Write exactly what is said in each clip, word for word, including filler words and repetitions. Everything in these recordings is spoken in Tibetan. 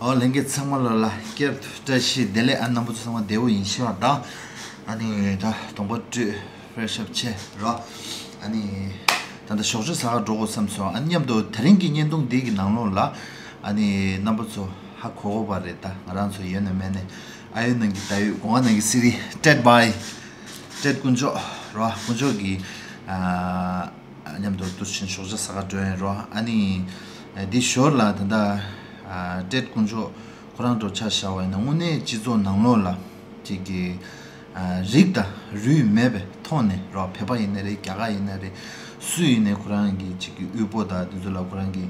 ཨོ་ལྷན་རྒྱས་ཚང་མ་ལོ་ལ་བསྐྱར་དུ་བཀྲ་ཤིས་བདེ་ལེགས། ཨ་རྣམ་པ་ཚོ་ཚང་མ་བདེ་པོ་ཡིན་ཤེས་པ་དང་། ཨ་ནི་ད་གདོང་པ་བཀྲུས་ཕེ་རེ་ཤི་ཨབ་བྱས་རོ། ཨ་ནི་ད་ལྟ་ཞོགས་ཇ་ཟ་ག་འགྲོ་དགོས་བསམ་སོང་། ཨ་ནི་མཉམ་དུ་དེ་རིང་གི་བརྙན་ཐུང་འདི་གི་ནང་ལོགས་ལ་ཨ་ནི་རྣམ་པ་ཚོ་ཧ་གོ་གོ་བ་རེད། ད་ང་རང་ཚོ་ཡོད་ན་མེད་ན་ཨ་ཡོད་ནང་གི་ད་ཡོད་སྒོ་ང་ནང་གི་སི་རི་ཏྲེད་བྷའི་ཏྲེད་དཀོན་མཆོག་རོ། དཀོན་མཆོག་གི་ཨ། མཉམ་དུ་དུས་ཆེན་ཞོགས་ཇ་ཟ་ག་འགྲོ་ཡིན་རོ། ཨ་ནི་འདི་ཞོར་ལ་ད་ལྟ་ཏྲེད་དཀོན་མཆོག་ཁོ་རང་འགྲོ་ཆ་བཞག་པ་ཡིན་ན་དངོས་གནས་སྤྱི་ཚོགས་ནང་ལོགས་ལ་ཅིག་གི་རིགས་དང་རུས་མེད་པའི་ཐོག་ནས་རོ། བོད་པ་ཡིན་ན་རེད། རྒྱ་གར་ཡིན་ན་རེད། སུ་ཡིན་ནའི་ཁོ་རང་གི་ཅིག་གི་དབུལ་པོ་དང་དེ་ཚོ་ལ་ཁོ་རང་གི་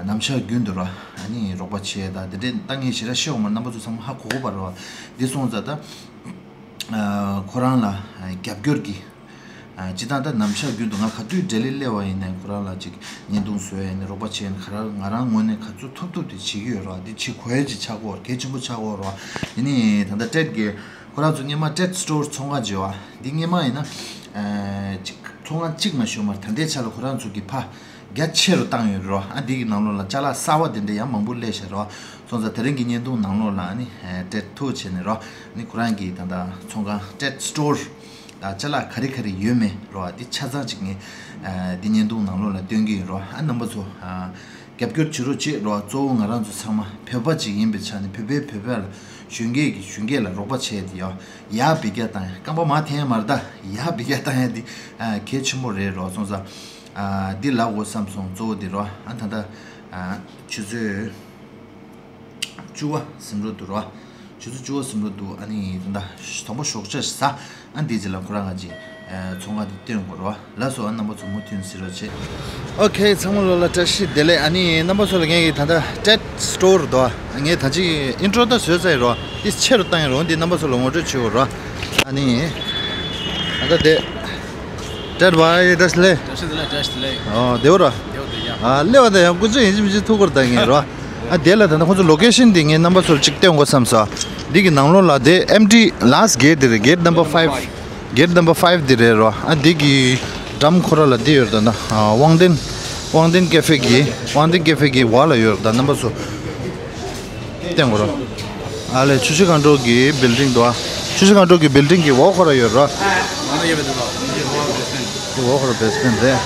ནམ་ཞག་རྒྱུན་དུ་རོ། ཨ་ནི་རོགས་པ་བྱེད་ཡ་དང་དེ་འདྲས་ད་ངས་ཞེ་དྲག་ཤེས་ཡོང་མ་རེད། རྣམ་པ་ཚོ་ཚང་མ་ཧ་གོ་གོ་བ་རོ། འདི་སོང་ཙང་ད་ཁོ་རང་ལ་རྒྱབ་སྐྱོར་གྱི། ཨ། སྤྱིར་བཏང་ད་ནམ་ཞག་རྒྱུན་དུ་ང་ག་དུས་ལྡི་ལི་སླེབས་པ་ཡིན་ནའི་ཁོ་རང་ལ་ཅིག་བརྙན་ཐུང་བཟོ་ཡ་ཡིན་ནའི་རོགས་པ་བྱས་ཡིན་ནའི་ག་རང་ང་རང་ངོས་ནས་ག་ཚོད་ཐུབ་ཐུབ་དེ་བྱེད་ཀྱི་ཡོད་རེད་བ། འདི་བྱེད་དགོས་ཡ་ཅིག་ཆགས་ཀྱི་ཡོད་རེད། གལ་ཆེན་པོ་ཆགས་ཀྱི་ཡོད་རེད་བ། ཡིན་ནའི་ད་ལྟ་ཏྲེད་ཀྱི་ཁོ་རང་ཚོ་སྔོན་མ་ཏྲེད་སི་ཊོར་ཚོང་ཁང་བརྗེ་བ་འདི་སྔོན་མ་ཡིན་ན་ཨ་ཅིག་ཚོང་ཁང་གཅིག་མ་ཞོ་མར་ད་ལྟའི་ཆ་ལ་ཁོ་རང་ཚོ་གི་ཕ་རྒྱ་ཆེ་རུ་བཏང་ཡོད་རེད་བ། ཨ་འདི་གི་ནང་ལོགས་ལ་ཅ་ལག་གསར་བ་དེ་འདྲ་ཡང་མང་པོ་སླེབས་ཤག་རེད་བ། སོང་ཙང་དེ་རིང་གི་བརྙན་ཐུང་ནང་ལོགས་ལ་ཨ་ནི་ཏྲེད་ཐུག་བྱས་ནས་རེད་བ། ཨ་ནི་ཁོ་རང་གི་ད་ལྟ་ཚོང་ཁང་ཏྲེད་སི་ཊོར། ཨ་ཅ་ལག་ག་རེ་ག་རེ་ཡོད་མེད་རོ། ཨ་འདི་ཆ་ཚང་ཅིག་ངས་ཨ་འདི་བརྙན་ཐུང་ནང་ལོགས་ལ་སྟོན་གྱི་ཡིན་རོ། ཨ་རྣམ་པ་ཚོ་ཨ་རྒྱབ་སྐྱོར་བྱེད་རོགས་བྱེད་རོ། གཙོ་བོ་ང་རང་ཚོ་ཚང་མ་བོད་པ་ཅིག་ཡིན་པའི་ཆ་ནས་བོད་པའི་བོད་པ་ལ་གཞོན་སྐྱེས་ཀྱི་གཞོན་སྐྱེས་ལ་རོགས་པ་བྱས་ཏེ་ཡོ་ཡར་འཕེལ་རྒྱས་བཏང་ཡ། རྐང་པ་མར་འཐེན་ཡ་མ་རེད་ད། ཡར་འཕེལ་རྒྱས་བཏང་ཡ་འདི་ཨ་གལ་ཆེན་པོ་རེད་རོ། སོང་ཙང་ཨ་འདི་ལབ་དགོས་བསམ་སོང་། གཙོ་བོ་འདི་རོ། ཨ་ད་ལྟ་ཨ་ཆུ་ཚོད་བཅུ་པ་ཟིན་འགྲོ་འདུག་རོ། ཆུ་ཚོད་བཅུ་པ་ཟིན་འགྲོ་འདུག་ཨ་ནི་ད་ལྟ་དང་པོ་ཞོགས་ཇ་ཟ། ཨ་འདི་རྗེས་ལ་ཁོ་རང་ང་ཅིག་ཨ་ཚོང་ཁང་དེ་སྟོན་དགོས་རོ། ལགས་སོ། ཨ་རྣམ་པ་ཚོ་མུ་མཐུད་གཟིགས་རོགས་བྱེད། ཨོ་ཁེ། ཚང་མ་ལོ་ལ་བཀྲ་ཤིས་བདེ་ལེགས། ཨ་ནི་རྣམ་པ་ཚོ་ལ་ངས་ཀྱི་ད་ལྟ་ཏྲེད་སི་ཊོར་འདུག་ངས་ད་ཅིག་ཨིན་ཊོ་ད་བཟོས་ཚར་ཡིན་རོ། ཏིས་ཆེ་རུ་བཏང་ཡིན་རོ། འདི་རྣམ་པ་ཚོ་ལ་ངོ་སྤྲོད་བྱེད་དགོས་རོ། ཨ་ནི་ད་ལྟ་དེ་ཏྲེད་བྷའི་བཀྲ་ཤིས་བདེ་ལེགས། བཀྲ་ཤིས་བདེ་ལེགས། བཀྲ་ཤིས་བདེ་ལེགས། ཨོ་བདེ་པོ་ར། བདེ་པོ་བདེ་ཡ། ཨ་སླེབས་པ་དང་ཡང་སྐུ་མཆེད་ཡིན་གཅིག་མིན་གཅིག་ཐུག་དགོས་རེད་ད་ངས་རོ། ཨ་དེ་ལ་ད་ལྟ་ཁོང་ཚོ་ལོ་ཀེ་ཤན་འདི་ངས་རྣམ་པ་ཚོར་གཅིག་སྟོན་དགོས་བསམ་སོང་། འདི་གི་ནང་ལོགས་ལ་དེ་ཨེམ་ཊི་ལཱ་སི་གེ་ཊི་འདི་རེད། གེ་ཊི་ནམ་བར་ཕའིབ། གེ་ཊི་ནམ་བར་ཕའིབ་འདི་རེད་རོ། ཨ་འདི་གི་འགྲམ་ཁོ་ར་ལ་འདི་ཡོད་རེད་ད་ན། ཨ་དབང་ལྡན། དབང་ལྡན་ཀེ་ཧྥེ་གི། དབང་ལྡན་ཀེ་ཧྥེ་གི་འོག་ལ་ཡོད་རེད་ད། རྣམ་པ་ཚོ་སྟོན་དགོས་རོ། ཨ་ལས་ཆུ་བཞི་སྒང་དྲུག་གི་བིལ་ཌིང་འདུག་ཨ་ཆུ་བཞི་སྒང་དྲུག་གི་བིལ་ཌིང་གི་འོག་ཁོ་ར་ཡོད་རོ། འདི་འོག་ཁོ་ར་བེ་སི་མེན་ཊི་རེད།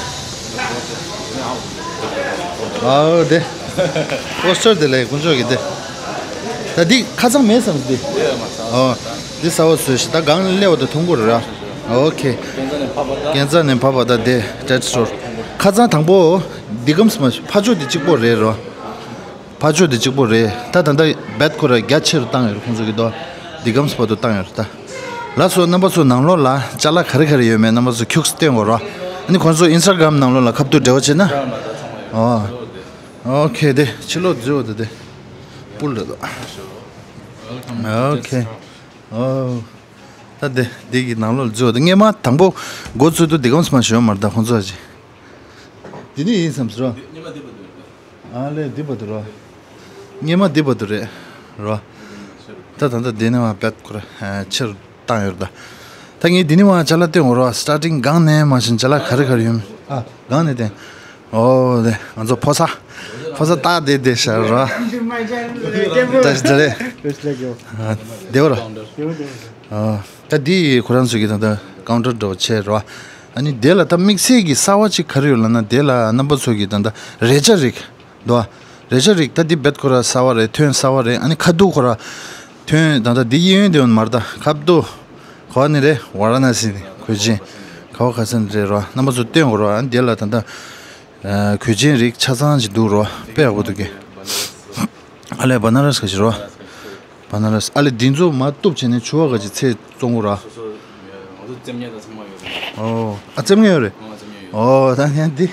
ཨའོ་དེ། པོ་སི་ཊར་དེ་ལས་དཀོན་མཆོག་གི་དེ། ད་འདི་ཁ་ཚང་མེད་བསམ་འདི། ཨོ། འདི་གསར་པ་བཟོས་ཤིག་ད་སྒང་སླེབས་པ་དང་མཐོང་གི་རེད་ར། ཨོ་ཁེ། རྒྱལ་མཚན་ནས་ཕབ་པ་ད་དེ་ཏྲེད་སི་ཊོར། ཁ་ཚང་དང་པོ། འདི་གམ་སི་མ་ཕ་ཆོས་འདི་གཅིག་པོ་རེད་རོ། ཕ་ཆོས་འདི་གཅིག་པོ་རེད། ད་ད་ལྟ་བེད་ཁོ་ར་རྒྱ་ཆེ་རུ་བཏང་ཡོད་རེད་ཁོང་ཚོ་གི་དོ། འདི་གམ་སི་བར་དུ་བཏང་ཡོད་རེད་ད། ལགས་སོ། རྣམ་པ་ཚོ་ནང་ལོགས་ལ་ཅ་ལག་ག་རེ་ག་རེ་ཡོད་མེད་རྣམ་པ་ཚོ་ཁྱུག་སྟོན་དགོས་རོ། ཨ་ནི་ཁོང་ཚོ་ཨིན་སི་ཊ་གྷ་རམ་ནང་ལོགས་ལ་ཁ་ཐུག་འབྲེལ་བ་བྱེད་ན། ཨོ། ཨོ་ཁེ། དེ་ཕྱི་ལོགས་འཛུལ་བ་དེ་དེ། པུལ་རེད་དོ། ཨོ་ཁེ། ཨོ། ད་དེ་འདི་གི་ནང་ལོགས་འཛུལ་བ་དེ་སྔས་མ་དང་པོ་འགོ་ཚུགས་དུས་འདི་གམ་སི་མ་ཞོན་མ་རེད་ད་ཁོང་ཚོ་ཨ་ཅེ། འདི་ནི་ཡིན་བསམ་སོང་། ཨ་ལས་འདི་བར་དུ་རོ། སྔས་མ་འདི་བར་དུ་རེད་རོ། ད་ད་ལྟ་འདི་ནས་མ་བེད་ཁོ་ར་ཆེར་བཏང་ཡོད་རེད་ད། ད་ངས་འདི་ནས་མ་ཅ་ལག་སྟོན་དགོས་རོ། སི་ཊར་ཊིང་སྒང་ནས་མ་བྱིན་ཅ་ལག་ག་རེ་ག་རེ་ཡོད་མེད། ཨ་སྒང་ནས་སྟོན། ཨོ་དེ་ང་ཚོ་ཕོ་གསར། ཕོ་གསར་སྟག་དེ་དེ་ཤར་རོ། བཀྲ་ཤིས་བདེ་ལེགས། བདེ་པོ་རོ། ད་འདི་ཁོ་རང་ཚོ་གི་ད་ལྟ་ཀའུན་ཊར་འདྲ་བོ་བྱས་རོ། ཨ་ནི་དེ་ལ་ད་དམིགས་བསལ་གྱི་གསར་བ་ཅིག་ག་རེ་ཡོད་ལབ་ན་དེ་ལ་རྣམ་པ་ཚོ་གི་ད་ལྟ་རས་ཆ་རིགས། འདུག་བ། རས་ཆ་རིགས་ད་འདི་བེད་ཁོ་ར་གསར་བ་རེད། ཐོན་གསར་བ་རེད། ཨ་ནི་ཁ་ཐུག་ཁོ་ར་ཐོན་ད་ལྟ་འདི་གཡས་གཡོན་དེ་ཡོད་མ་རེད་ད། ཁ་ཐུག་ག་བ་ནི་རེད། ཝ་ར་ཎ་སི་ནི་གོས་ཆེན་ག་བ་ག་ས་ནི་རེད་རོ། རྣམ་པ་ཚོ་སྟོན་དགོས་རོ། ཨ་ནི་དེ་ལ་ད་ལྟ་གོས་ཆེན་རིགས་ཆ་ཚང་ཅིག་འདུག་རོ། དཔེ་ཡག་པོ་འདུག་གི། ཨ་ལས་བ་ན་ར་སི་ག་ཞིག་རོ། བ་ན་ར་སི། ཨ་ལས་འདི་ཚོ་མ་གཏུབ་བྱས་ནས་ཕྱུ་པ་ག་ཅིག་ཚེ་བཙོང་གོ་ར། ང་ཚོ་རྩེད་མོ་ཉལ་དང་ཚང་མ་ཡོད་རེད། ཨོ། ཨ་རྩེད་མོ་ཉལ་ཡོད་རེད། ཨོ་རྩེད་མོ་ཉལ་ཡོད། ཨོ་ད་ངས་འདི།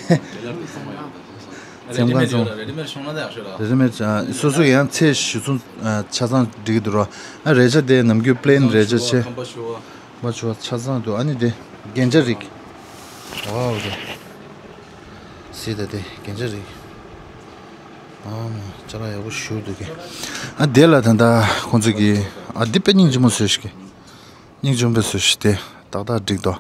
རེ་ཌི་མེཌ་ཡོད་ར། རེ་ཌི་མེཌ་བྱུང་ན་ད་ཡག་ཤོས་ར། རེ་ཌི་མེཌ་ཨ་སོ་སོ་ཡང་ཚེ་གཞི་བཟུང་ཨ་ཆ་ཚང་འགྲིག་གི་འདུག་ར། ཨ་རས་ཆ་དེ་ནམ་རྒྱུན་པི་ལེན་རས་ཆ་ཆེ། ཁམ་པ་ཕྱུ་པ། པ་ཕྱུ་པ་ཆ་ཚང་འདུག་ཨ་ནི་དེ་རྒྱན་ཆ་རིགས། ཝའོ་དེ། སི་ད་དེ་རྒྱན་ཆ་རིགས། ཨ་མ་ཅ་ལག་ཡག་པོ་ཞེ་པོ་འདུག་གི། ཨ་དེ་ལ་ད་ལྟ་ཁོང་ཚོ་གི་ཨ་འདི་དཔེ་སྙིང་རྗེ་མོ་བཟོས་ཤག་གི། སྙིང་རྗེ་མོ་བཟོས་ཤག་དེ་ཏག་ཏག་འགྲིག་འདུག་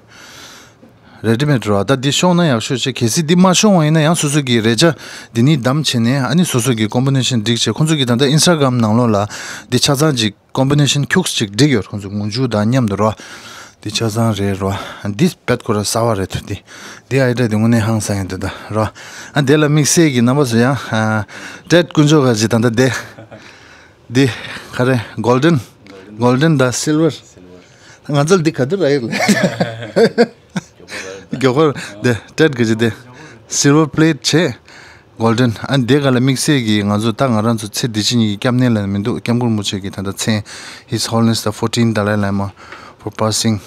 རེ་ཌི་མེཌ་རེད་བ། ད་འདི་ཤོང་ན་ཡག་ཤོས་བྱས། གལ་སྲིད་འདི་མ་ཤོང་བ་ཡིན་ན་ཡང་སོ་སོ་གི་རས་ཆ་འདི་ནས་བདམས་བྱས་ནས། ཨ་ནི་སོ་སོ་གི་ཀོམ་བི་ནེ་ཤན་སྒྲིག་བྱས། ཁོང་ཚོ་གི་ད་ལྟ་ཨིན་སི་ཊ་གྷ་རམ་ནང་ལོགས་ལ་འདི་ཆ་ཚང་ཅིག་ཀོམ་བི་ནེ་ཤན་ཁྱུག་ཅིག་སྒྲིག་ཡོད། ཁོང་ཚོ་མུ་ཇུ་དང་མཉམ་དུ་རེད་བ། འདི་ཆ་ཚང་རེད་རེད་བ། འདི་བེད་ཁོ་ར་གསར་བ་རེད་འདུག་འདི་འདི་ཨའི་ཌི་ཡ་འདི་དངོས་གནས་ཧང་སང་ཡོད་འདུག་ད་རེད་བ། ཨ་འདི་ལ་དམིགས་བསལ་གྱི་རྣམ་པ་ཚོ་ཡང་ཨ་ཊེཌ་དཀོན་མཆོག་ག་ཅིག་ད་ལྟ་བསྡད། འདི་ག་རེ། གོལ་ཌེན། གོལ་ཌེན་དང་སིལ་ཝར། ང་ཚོ་ལ་འདི་ག་དུས་རག་ཡོད་ལ། མགྱོགས་པར་འདི་ཊེཌ་གི་ཅི་འདི་སིལ་ཝར་པི་ལེཊ་བྱས། གོལ་ཌེན། ཨ་འདི་ག་ལ་དམིགས་བསལ་གྱི་ང་ཚོ་ད་ང་རང་ཚོ་ཚེ་འདི་ཕྱི་གཉིས་ཀྱི་སྐྱབས་གནས་ལ་མི་འདུག་སྐྱབས་མགོན་རིན་པོ་ཆེ་གི་ད་ལྟ་མཚན། His Holiness the fourteenth Dalai Lama for passing.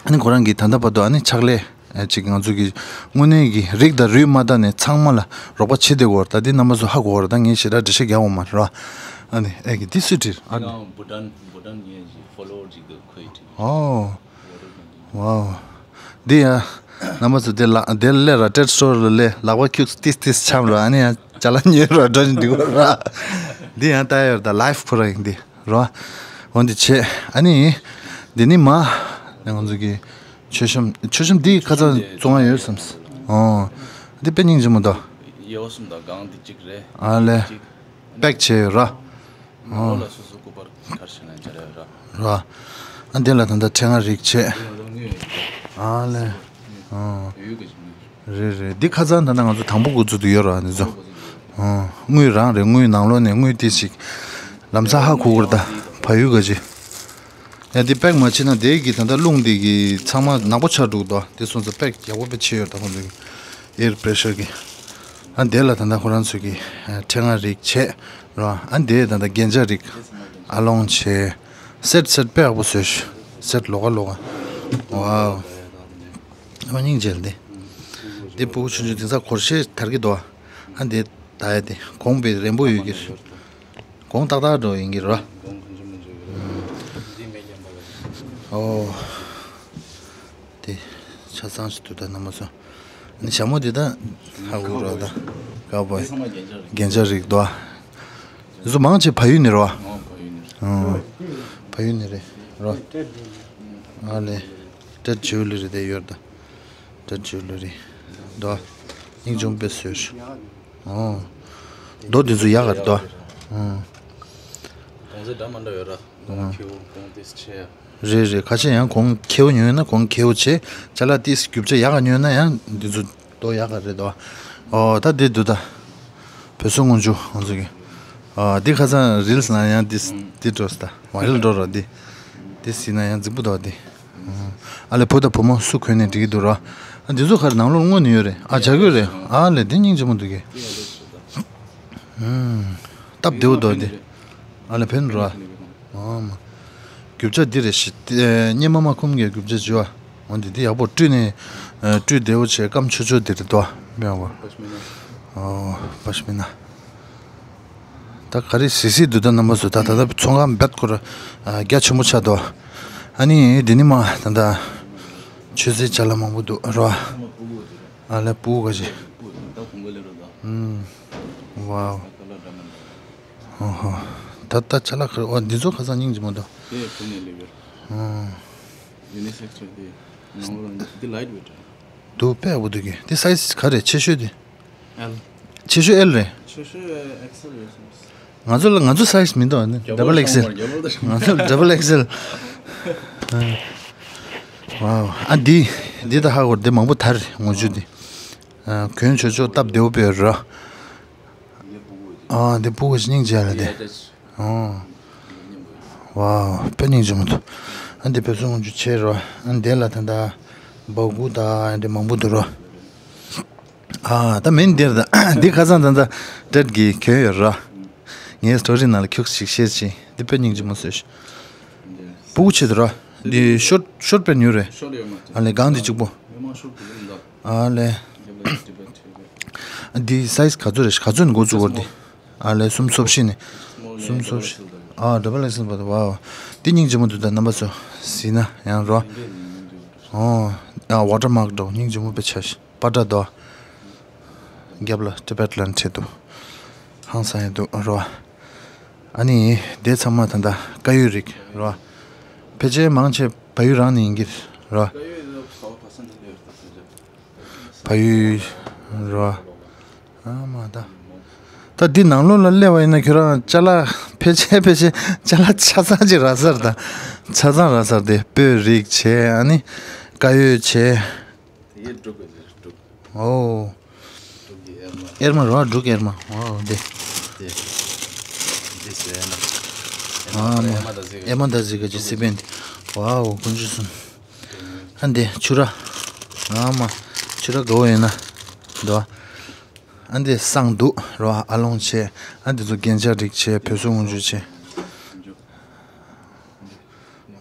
ཨ་ནི་ཁོ་རང་གི་ད་ལྟ་བར་དུ་ཨ་ནི་ཕྱག་ལས་ཨ་ཅིག་ང་ཚོ་གི་དངོས་གནས་ཀྱི་རིགས་དང་རུས་མ་བལྟས་ནས་ཚང་མ་ལ་རོགས་པ་བྱེད་བསྡད་ཡོད་རེད། ད་འདི་རྣམ་པ་ཚོ་ཧ་གོ་བ་རེད། ད་ངས་ཞེ་དྲག་འགྲེལ་བཤད་རྒྱག་ཡོད་མ་རེད་ར། ཨ་ནི་ཨེ་གི་འདི་སུས་བྲིས་ཨ། ཡང་བྷུ་ཊན་བྷུ་ཊན་ངའི་ཧྥོ་ལོ་ཝར་ཅིག་འདུག་ཁོས་བྲིས། ཨོ། ཝའོ། འདི་ཡང་རྣམ་པ་ཚོ་འདི་ལ་འདི་སླེབས་ར། ཊེཌ་སི་ཊོར་ལ་སླེབས། ལག་པ་ཁྱུག་ཏིས་ཏིས་འཆམ་ར། ཨ་ནི་ཡང་ཅ་ལག་ཉོས་ར་འགྲོ་བཞིན་འདུག་ར། འདི་ཡང་ལྟ་ཡོད་རེད། ད་ལའིབ་ཁོ་ར་ཡིན་འདི་ར། འོ་འདི་བྱས། ཨ་ནི་འདི་ནི་མ་ང་ཚོ་གི་མཆོད་བཤམས། མཆོད་བཤམས་འདི་ཁ་སང་བཙོང་ཡ་ཡོད་བསམས། ཨོ། འདི་དཔེ་སྙིང་རྗེ་མོ་འདུག་ཡོ་གསུམ་དང་སྒང་འདི་གཅིག་རེད། ཨ་ལེ། གཅིག་པེག་བྱས་ཡོད་ར། ནང་ལོགས་ལ་སོ་སོ་སྐུ་པར་ག་རེ་བྱས་ན་འཇལ་ཡ་ར། ར། ཨ་འདི་ལ་ད་ལྟ་ཕྲེང་བ་རིགས་བྱས། ཨ་ལེ། ཨ། ཡོད་གི་ཅིག་ནི། རེད་རེད། འདི་ཁ་སང་ད་ལྟ་ང་ཚོ་དང་པོ་འགོ་བཙུགས་དུས་ཡོད་ར་འདི་ཚོ། ཨ། དངུལ་རང་རེད། དངུལ་ནང་ལོགས་ནས་དངུལ་ཏིག་ཅིག་ལམ་སང་ཧ་གོ་གི་རེད། ད་ཕ་ཡུལ་ག་ཅི། ཡ་འདི་པེག་མ་བྱས་ན་དེ་གི་ད་ལྟ་རླུང་འདི་གི་ཚང་མ་ནག་པོ་ཆགས་འགྲོ་གི་འདུག་དེ་སོང་ཙང་པེག་ཡག་པོ་དཔེ་བྱས་ཡོད། ད་ཁོང་ཚོ་གི་ཨེར་པེ་རེ་ཤར་གི། ཨ་འདི་ལ་ད་ལྟ་ཁོ་རང་ཚོ་གི་ཨ་ཕྲེང་བ་རིགས་བྱས་ར། ཨ་འདི་ད་ལྟ་རྒྱན་ཆ་རིགས་ཨ་ལོང་བྱས། སེཊ་སེཊ་དཔེ་ཡག་པོ་བཟོས་ཤག་སེཊ་ལོགས་ཀ་ལོགས་ཀ། ཝའོ། ཨ་མ་སྙིང་རྗེ་ལ་འདི། འདི་སྤུ་གུ་ཆུང་ཆུང་དེང་སང་སྒོར་གཞས་དར་གི་འདུག་ཨ་འདི་ད་ཡ་དེ་གོང་དཔེ་རན་པོ་ཡོད་ཀྱི་རེད། གོང་ཏག་ཏག་འགྲོ་ཡིན་གྱི་རེད། ཨོ། དེ་ཆ་ཚང་ཞིག་འདུག་ད་རྣམ་པ་ཚོ། ནི་ཞྭ་མོ་དེ་ད་ཧ་གོ་ར། ད་ཀའོ་བོའི་རྒྱན་ཆ་རིགས་འདུག་དེ་ཚོ་མང་ཆེ་བལ་ཡུལ་ནས་རེད་བ། ཨང་། བལ་ཡུལ་ནས་རེད་ར། ཨ་ལེ། ཊེཌ་ཇུ་ལི་རི་དེ་ཡོད་ད། ཊེཌ་ཇུ་ལི་རི་འདུག་སྙིང་རྗེ་མོ་དཔེ་བཟོས་ཤག་ཨོ། རྡོ་འདི་ཚོ་ཡག་ག་རེད་དོ། ཨང་། གོང་ཚད་འདྲ་མི་འདྲ་ཡོད་ར། གོང་ཁེ་པོ་གོང་ཏོག་ཙམ་ཆེ་ཡ། རེད་རེད། ཁ་ཤས་ཡང་གོང་ཁེ་པོ་ཉོས་ན་གོང་ཁེ་པོ་བྱས། ཅ་ལག་ཏོག་ཙམ་རྒྱུ་ཆ་ཡག་ག་ཉོས་ན་ཡང་འདི་ཚོ་རྡོ་ཡག་ག་རེད་དོ། ཨོ་ད་འདི་འདུག་ད། བོད་སོག་དངུལ་ཆུ་ང་ཚོ་གི། ཨ་འདི་ཁ་སང་རིལ་སི་ནང་ཡང་འདི་འདི་འགྲོ་སི་ད་ཝའི་རལ་འགྲོ་ར་འདི། འདི་སི་ན་ཡང་རྫིག་པོ་འདུག་འདི། ཨ་ལེ་བུ་དང་བུ་མོ་སུ་གོན་ནས་འགྲིག་གི་འདུག་ར། ཨ་འདི་ཚོ་ག་རེ་ནང་ལོགས་སྔོན་ནས་ཡོད་རེད། ཨ་བྱ་རྒོད་རེད། ཨ་ལེ་འདི་སྙིང་རྗེ་མོ་འདུག་གི། ཨུམ། སྟབས་བདེ་བོ་འདུག་འདི། ཨ་ལེ་ཕན་ར། ཨོ་མ། རྒྱུ་ཆ་འདི་རེད་ཤི། སྙེ་མ་མ་ཁུམ་གྱི་རྒྱུ་ཆ་བྱུ་བ། འོ་འདི་འདི་ཡག་པོ་བཀྲུས་ནས། སྤྲོས་བདེ་བོ་བྱས་སྐམ་ཆོག་ཆོག་འདི་རེད་དོ། མེད་པ། ཨོ་པ་ཤི་མི་ན། ད་ག་རེ་སི་སི་འདུག་ད་རྣམ་པ་ཚོ། ད་ད་ད་ཚོང་ཁང་རྦད་ཁོ་ར་རྒྱ་ཆེན་པོ་ཆགས་འདུག་ཨ་ནི་འདི་ནི་མ་ད་ད་མཆོད་རྫས་ཅ་ལག་མང་པོ་འདུག་ར། ཨ་ལེ་སྤུ་གུ་ག་ཞིག་ཨུམ། ཝའོ། ཨོ་ཧོ། ད་ད་ཅ་ལག་ཁ་རེ། ཨོ་འདི་ཚོ་ཁ་སང་སྙིང་རྗེ་མོ་འདུག་དེ་བུ་ནས་ལེབ་ཡོད། ཨོ། ཡུ་ནི་སེག་ཚོ་དེ་ནང་ལོ་འདི་ལའིཊ་ཝེཊ་རེད། འདུག་དཔེ་ཡག་པོ་འདུག་གི། དེ་སའི་ཛི་ག་རེ་ཆེ་ཤོས་དེ། ཨེལ། ཆེ་ཤོས་ཨེལ་རེད། ཆེ་ཤོས་ཨེག་སེལ་རེད་སོང་། ང་ཚོ་ལ་ང་ཚོ་སའི་ཛི་མི་འདུག་ཨ་ནི་ཌབ་བལ་ཨེག་སེལ། ང་ཚོ་ཌབ་བལ་ཨེག་སེལ། ཝའོ། ཨ་འདི་འདི་ད་ཧ་གོ་ར། འདི་མང་པོ་དར་ངོ་བཅུ་འདི། གོན་ཆོག་ཆོག་སྟབས་བདེ་བོ་དཔེ་ར། ཨ་འདི་སྤུ་གུ་ཞིག་སྙིང་རྗེ་ལ་དེ། ཨོ། ཝའོ་དཔེ་སྙིང་རྗེ་མོ་འདུག་ཨ་འདི་བོད་སོག་དངུལ་ཆུ་ཆེ་རོ། ཨ་འདི་ལ་ད་ལྟ་སྦ་ཁུག་དང་ཨ་འདི་མང་པོ་འདུག་རོ། ཨ་ད་མིན་འདིར་ད་འདི་ཁ་སང་ད་ལྟ་ཊེཌ་གིས་གྱོན་ཡོད་རོ། ངའི་སི་ཊོ་རི་ནང་ལ་ཁྱུག་ཅིག་ཤེར་བྱེད། འདི་དཔེ་སྙིང་རྗེ་མོ་བཟོས་ཤག་སྤུ་གུ་ཆེད་དུ་རོ། འདི་ཤོར་ཤོར་དཔེ་ཉུང་རེད། ཨ་ལེ་གང་འདི་གཅིག་པོ། ཨ་ལེ། འདི་སའི་ཛི་ག་ཚོད་རེད། ག་ཚོད་ནས་འགོ་བཙུགས་པ་འདི། ཨ་ལེ་སུམ་ཚོ་བཞི་ནས། སུམ་ཚོ་བཞི། ཨ་ཌབ་བལ་ཨེག་སེལ་བར་དུ། ཝའོ། འདི་སྙིང་རྗེ་མོ་འདུག་ད་རྣམ་པ་ཚོ་གཟིགས་ན་ཡང་རོ། ཨོ། ཨ་ཝ་ཊར་མཱག་འདྲ་པོ་སྙིང་རྗེ་མོ་དཔེ་ཆ་ཞིག་པ་ཏྲ་དོ། རྒྱབ་ལ་ཊི་བེཊ་ལན་བྲིས་འདུག་ཧང་སང་ཡོད་འདུག་རོ། ཨ་ནི་དེ་ཚང་མ་ད་ལྟ་དཀར་ཡོལ་རིགས་རོ། ཕལ་ཆེར་མང་ཆེ་བལ་ཡུལ་རང་ནས་ཡིན་གྱི་རོ། ཕ་ཡུལ་རོ། ཨ་མ་ད། ད་འདི་ནང་ལོགས་ལ་སླེབས་པ་ཡིན་ན་ཁྱོད་རང་ཅ་ལག་ཕལ་ཆེར་ཕལ་ཆེར་ཅ་ལག་ཆ་ཚང་ཅིག་རག་ས་རེད་ད། ཆ་ཚང་རག་ས་རེད་དེ། སྤོས་རིགས་བྱས། ཨ་ནི་དཀར་ཡོལ་བྱས། དེ་ཡི་འབྲུག་གི་འབྲུག་ཨོ། འབྲུག་གི་ཨེར་མ། ཨེར་མ་རོ། འབྲུག་གི་ཨེར་མ། ཨོ་དེ། དེ། འདི་ཟེར་ན། ཨ་མ། ཨེར་མ་ད་ཟེར་གི། ཨེར་མ་ད་ཟེར་གི་ཅི་སི་པན་དེ། ཝའོ་དཀོན་མཆོག་གསུམ། ཨ་འདི་ཕྱུ་ར། ཨ་མ། ཕྱུ་ར་དགའ་བོ་ཡིན་ན། འདུག་ཨ་འདི་བསང་འདུག་རོ། ཨ་ལོང་བྱས། ཨ་འདི་ཚོ་རྒྱན་ཆ་རིགས་བྱས། བོད་སོག་དངུལ་ཆུ་བྱས།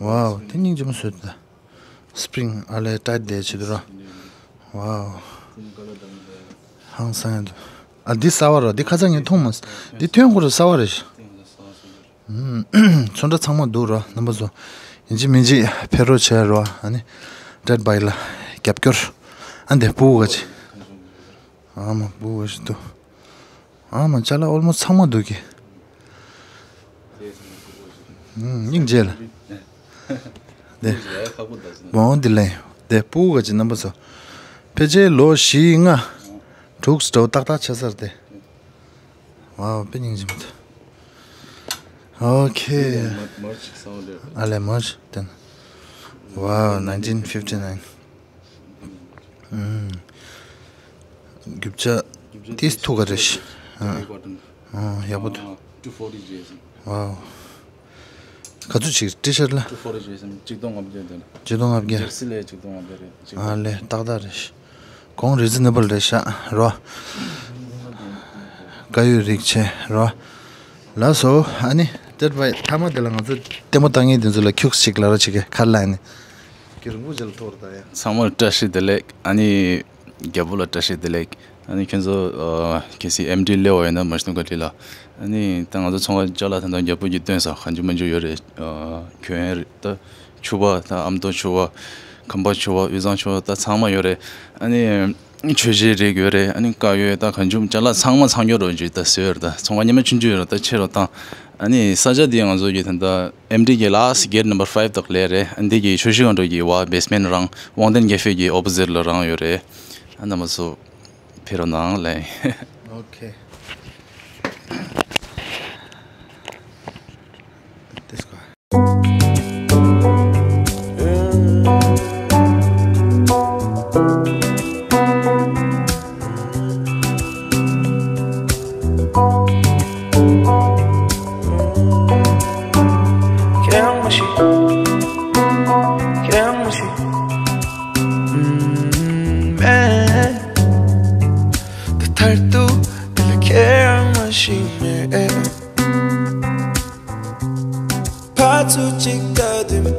ཝའོ་དེ་སྙིང་རྗེ་མོ་བཟོས་འདུག་སི་པི་རིང་ཨ་ལས་ཊའིཊ་དེ་བྱེད་འདུག་རོ། ཝའོ། ཧང་སང་ཡ་འདུག་ཨ་འདི་གསར་པ་རོ། འདི་ཁ་སང་ངས་མཐོང་མ་སོང་། འདི་ཐོན་ཁོ་རོ་གསར་པ་རེད། ཚོན་ཁྲ་ཚང་མ་འདུག་རོ། རྣམ་པ་ཚོ་ཡིན་གཅིག་མིན་གཅིག་ཕེབས་རོགས་བྱས་རོ། ཨ་ནི་ཊའིཊ་བྷའི་ལ་རྒྱབ་སྐྱོར། ཨ་འདི་སྤུ་གུ་ག་ཅི། ཨ་མ་སྤུ་གུ་ག་ཅི་འདུག་ཨ་མ་ཅ་ལག་ཨོལ་མོ་སི་ཚང་མ་འདུག་གི། ཨུམ། སྙིང་རྗེ་ལ། དེ། བོང་འདི་ལེན། དེ་སྤུ་གུ་ག་ཅི། རྣམ་པ་ཚོ། ཕལ་ཆེར་ལོ་བཞི་ལྔ་དྲུག་འདྲ་བོ་ཏག་ཏག་ཆགས་ས་རེད་དེ། ཝའོ་དཔེ་སྙིང་རྗེ་མོ་འདུག་ཨོ་ཁེ། ཨ་ལས་མར་ཆི་དེ་ན། ཝའོ་nineteen fifty nine། ཨུམ། རྒྱུ་ཆ་ཏིས་ཐུག་ག་རེ་ཤི། ཨ། ཨ་ཡག་པོ་འདུག་ཨ། two forty J S ཨིན། ཝའོ། ག་ཚོད་ཅིག་ཊི་ཤར་ལ། two forty J S ཨིན། གཅིག་སྟོང་ལྔ་བརྒྱ་དེ་ལ། གཅིག་སྟོང་ལྔ་བརྒྱ། ཇར་སི་ལ་གཅིག་སྟོང་ལྔ་བརྒྱ་རེད། གཅིག་ཨ་ལས་ཏག་ཏག་རེད་ཤི། གོང་རི་ཛི་ནེ་བལ་རེད་ཤག་རོ། དཀར་ཡོལ་རིགས་བྱས་རོ། ལགས་སོ། ཨ་ནི་ཊའིཊ་བྷའི་མཐའ་མ་དེ་ལ་ང་ཚོ་ལྟད་མོ་ལྟ་མཁན་དེ་ཚོ་ལ་ཁྱུག་ཅིག་ལབ་རོགས་བྱེད་གི། ཁ་ལ་ཨ་ནི། གི་རིང་པོ་ཅིག་ལ་ཐོར་ད་ཡ། ཚང་མར་བཀྲ་ཤིས་བདེ་ལེགས། ཨ་ནི་རྒྱལ་པོ་ལ་བཀྲ་ཤིས་བདེ་ལེགས། ཨ་ནི་ཁྱོད་ཚོ་ཨ་གལ་སྲིད་ཨེམ་ཌི་སླེབས་པ་ཡིན་ན་མ་གཞི་ནང་བཀའ་དྲིན་ལ། ཨ་ནི་ད་ང་ཚོ་ཚོང་ཁང་ཅ་ལག་ད་ལྟ་རྒྱལ་པོ་གྱིས་སྟོན་ས་གང་བྱུང་མང་བྱུང་ཡོད་རེད། ཨ་གྱོན་ཡས་རེད། ད་ཕྱུ་པ། ད་ཨ་མདོ་ཕྱུ་པ། ཁམས་པ་ཕྱུ་པ། དབུས་གཙང་ཕྱུ་པ། ད་ཚང་མ་ཡོད་རེད། ཨ་ནི་གྱོན་ཆས་རིགས་ཡོད་རེད། ཨ་ནི་དཀར་ཡོལ། ད་གང་བྱུང་ཅ་ལག་ཚང་མ་ཚང་ཡོད་རོགས་ཅིག་ད་ཟེར་ཡོད་རེད། ད་ཚོང་ཁང་ཉི་མ་ཆུང་ཆུང་ཡོད་རེད། ད་ཆེ་རུ་བཏང་། ཨ་ནི་ས་ཆ་འདི་ང་ཚོ་གི་ད་ལྟ་ཨེམ་ཌི་གི་ལཱ་སི་གེ་ཊི་ནམ་བར་ཕའིབ་དག་ལས་རེད། ཨ་འདི་གི་ཆུ་བཞི་སྒང་དྲུག་གི་བ་བེ་སི་མེན་ཊི་རང་དབང་ལྡན་ཀེ་ཧྥེ་གི་ཨོ་པོ་ཟིཊ་ལ་རང་ཡོད་རེད། ཨ་རྣམ་པ་ཚོ་ཕེབས་རོགས་གནང་ལེ། ཨོ་ཁེ། This guy. ཕར་ཚུར་གཅིག་ལྟ་དུས་མེད།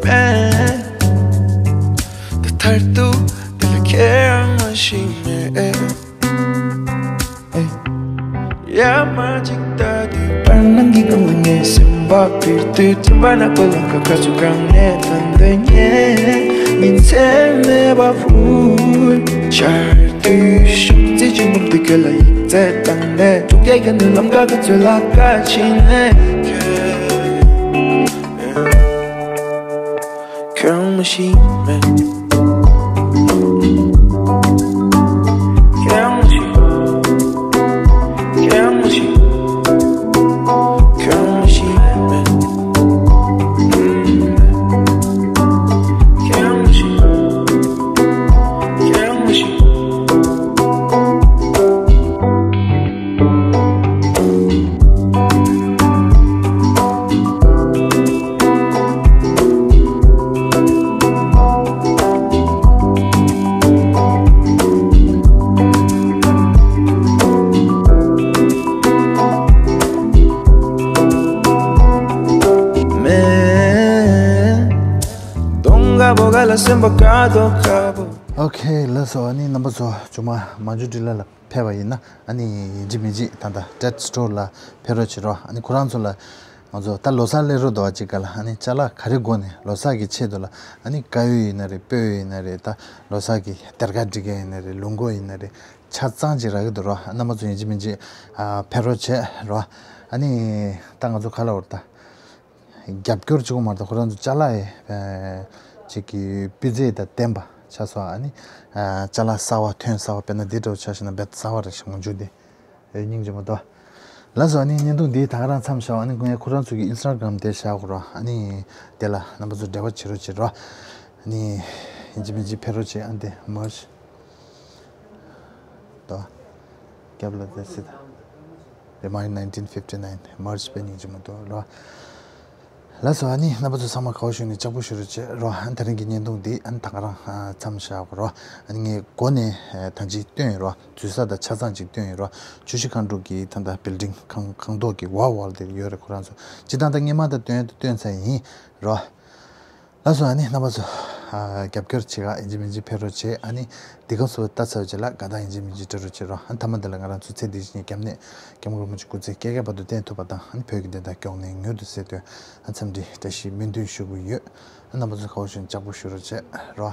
ད་མཐར་ཐུག་འདི་ལ་ཁྱེད་རང་མ་ཤེས་མེད། ཡ་མ་གཅིག་ལྟ་དུས་བར་སྣང་གི་སྒང་ལ་ངའི་སེམས་པ་འཕེར་དུས། དྲན་པ་ནག་པོ་ལམ་ཁ་ཁ་ཚུར་གང་ནས་ཐོན་འདོད་ངས་ཉིན་མཚན་མེད་པ་ཕུལ། ཆར་དུས་ཤུགས་རྩེ་ཆེན་པོ་འདི་ཁྱོད་ལ་ཡིག་ཚད་བཏང་ནས། ཐུག་རྒྱལ་གྱི་ནུས་ལམ་ཁ་ཁ་ཚོད་ལ་ཁ་ཕྱིན་ནས། ཁྱོད་རང་མ་ཤེས་མེད། ཁྱོད་རང་མ་ཤེས། ཁྱོད་རང་མ་ཤེས། ཁྱོད་རང་མ་ཤེས་མེད། ཁྱོད་རང་མ་ཤེས། ཁྱོད་རང་མ་ཤེས། ཨོ་ཁེ། ལགས་སོ། ཨ་ནི་རྣམ་པ་ཚོ་ཆུང་མ་མ་འཇུ་འདྲི་ལ་ལ་ཕེབས་པ་ཡིན་ན། ཨ་ནི་ཡིན་གཅིག་མིན་གཅིག་ད་ལྟ་ཊའིཊ་སི་ཊོར་ལ་ཕེབས་རོགས་བྱེད་རོགས། ཨ་ནི་ཁོ་རང་ཚོ་ལ་ང་ཚོ་ད་ལོ་གསར་སླེབས་རོགས་འདུག་བ། གཅིག་ག་ལ་ཨ་ནི་ཅ་ལག་ག་རེ་དགོས་ནས། ལོ་གསར་གྱི་ཆེད་དུ་ལ་ཨ་ནི་དཀར་ཡོལ་ཡིན་ན་རེད། སྤོས་ཡོལ་ཡིན་ན་རེད། ད་ལོ་གསར་གྱི་སྡེར་ཁ་སྒྲིག་མཁན་ཡིན་ན་རེད། ལུག་མགོ་ཡིན་ན་རེད། ཆ་ཚང་ཅིག་རག་གི་འདུག་རོ། རྣམ་པ་ཚོ་ཡིན་གཅིག་མིན་གཅིག་ཨ་ཕེབས་རོགས་བྱེད་རོ། ཨ་ནི་ད་ང་ཚོ་ག་ལ་བར་ད། རྒྱབ་སྐྱོར་བྱེད་དགོས་མ་རེད། ཁོ་རང་ཚོ་ཅ་ལག་ཡི་ཨ་ཅིག་གི་སྤུས་ཚད་དང་ལྡན་པ་ ཆ་སོགས་ཨ་ནི། ཅ་ལག་གསར་བ་ཐོན་གསར་བ་དཔེར་ན་འདི་འདྲ་བོ་ཆ་བཞག་ན་རྦད་གསར་བ་རེད་ཤག་མ་འཇུག་དེ། ཨེ་སྙིང་རྗེ་མོ་དོ། ལགས་སོ། ཨ་ནི་བརྙན་ཐུང་འདི་ད་ག་རང་མཚམས་བཞག་ཨ་ནི་ངས་ཁོ་རང་ཚོ་གི་ཨིན་སི་ཊ་གྷ་རམ་དེ་བཞག་གོ་རོ། ཨ་ནི་དེ་ལ་རྣམ་པ་ཚོ་འབྲེལ་བ་བྱེད་རོགས་བྱེད་རོགས། ཨ་ནི་ཡིན་གཅིག་མིན་གཅིག་ཕེབས་རོགས་བྱེད། ཨ་ནི་དེ་མར་ཆི་དོ། རྒྱབ་ལ་དེ་སྲིད། དེ་མ་ཡིན་nineteen fifty nine མར་ཆི་དཔེ་སྙིང་རྗེ་མོ་དོ་རོ། ལགས་སོ། ཨ་ནི་རྣམ་པ་ཚོ་ཚང་མ་དགའ་བོ་བྱུང་ནས་ལྕགས་པོ་ཞུ་རོགས་བྱེད་རོགས། ཨ་ནི་དེ་རིང་གི་བརྙན་ཐུང་འདི་ཨ་ནི་ད་ག་རང་མཚམས་བཞག་གོ་རོ། ཨ་ནི་ངས་འགོ་ནས་ད་ཅི་སྟོན་ཡོད་རོ། འཛུལ་ས་དང་ཆ་ཚང་ཅིག་སྟོན་ཡོད་རོ། ཆུ་བཞི་སྒང་དྲུག་གི་ད་ལྟ་བིལ་ཌིང་ཁང་ཁང་ཐོག་གི་ཝ་ཝལ་དེ་ཡོད་རེད། ཁོ་རང་ཚོ་སྤྱིར་བཏང་ད་སྔོན་མ་ད་སྟོན་སྟོན་ཚར་ཡིན་རོ། ལགས་སོ། ཨ་ནི་རྣམ་པ་ཚོ་རྒྱབ་སྐྱོར་བྱེད་ག་ཡིན་གཅིག་མིན་གཅིག་ཕེབས་རོགས་བྱེད། ཨ་ནི་འདི་ག་སོ་ལྟ་ཚར་བ་བྱེད་ལ་དགའ་ཐག་ཡིན་གཅིག་མིན་གཅིག་སྤྲོད་རོགས་བྱེད་རོ། ཨ་ནི་མཐའ་མ་འདི་ལ་ང་རང་ཚོ་ཚེ་འདི་ཕྱི་གཉིས་རྒྱབ་གནས་སྐྱབས་མགོན་རིན་པོ་ཆེ་སྐུ་ཚེ་བསྐལ་བརྒྱའི་བར་དུ་བརྟན་ཐུབ་པ་དང་ཨ་ནི་བོད་ཀྱི་བདེན་མཐའ་མགྱོགས་ནས་མྱུར་དུ་གསལ་དོན་ཨ་འཚམས་འདྲི་བཀྲ་ཤིས་སྨོན་འདུན་ཞུ་གི་ཡོད། ཨ་རྣམ་པ་ཚོ་དགའ་བོ་བྱུང་ལྕགས་པོ་ཞུ་རོགས་བྱེད་རོ།